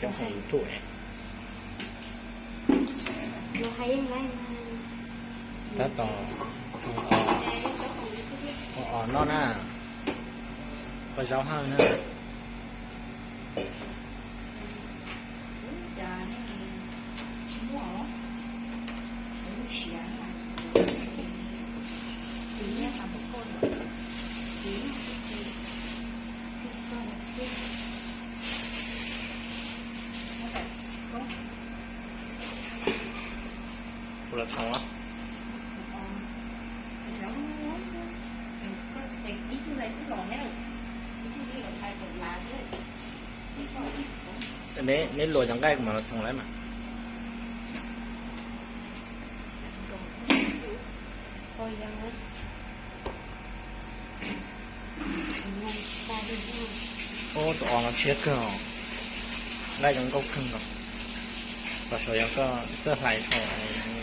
Cov khoom YouTube. Tab tom txhoov os, txhoov os noj na, kua zaub hawj na. Kuv los txhoov os. Neb luas cov nqaij kuv mam los txhoov lawm mas. Ub, tus os no tshiab kawg os. Nqaij zoo nkauj kawg nkaus. Koj saib yog koj txawj hlais dhau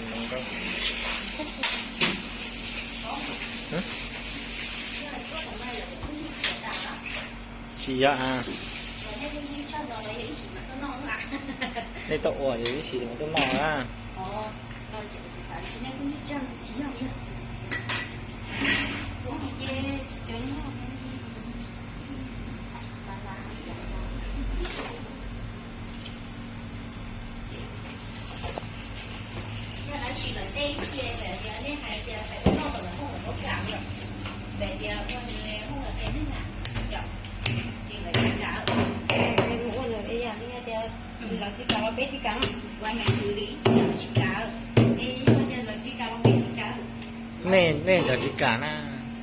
zoo nkauj. Tsis yog a. Nej tuaj ua ces ib sim mam tuaj noj na. Yog lawv tsis lawm tej ib txhia pem tias nej hais tias pem ua noj tom lawv hooj lawm muab kam li, pem tias ua nws hooj lawm qe neeg na, yom, ces lawv tsis kam. Ua lawm yam li hais tias lawv tsis kam los peb tsis kam no, ua nws tus li ib txhia lawv tsis kam, es yog tias lawv tsis kam los peb tsis kam. Nej, nej cov tsis kam na.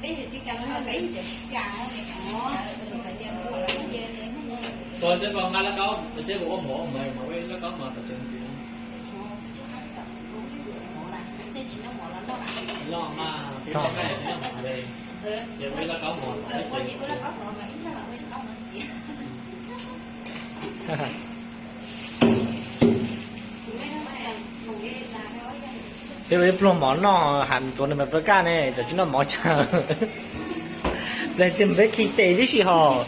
Peb tsis kam los peb tsis kam. Ua xwb, nqa lawv kaub, ces kuv ua mov, ua mov, ua lawv kaub mov tom tsev ntxiv. Loj mas, peb loj mas, ces ua lawv kaub mov tom tsev. Peb ua ib pluag mov noj, ham txuas nws mas pab kaj ne, cov tsis noj mov tsawg. Peb mus peb khi tes tib si hos.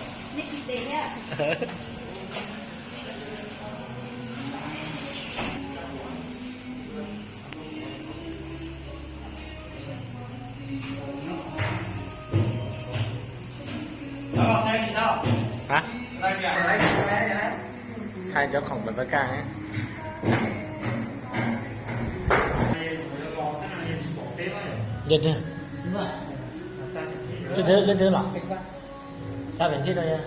Hab, khai cov khoom pab kaj. Leej twg, leej twg los? Xav pem thij no yog.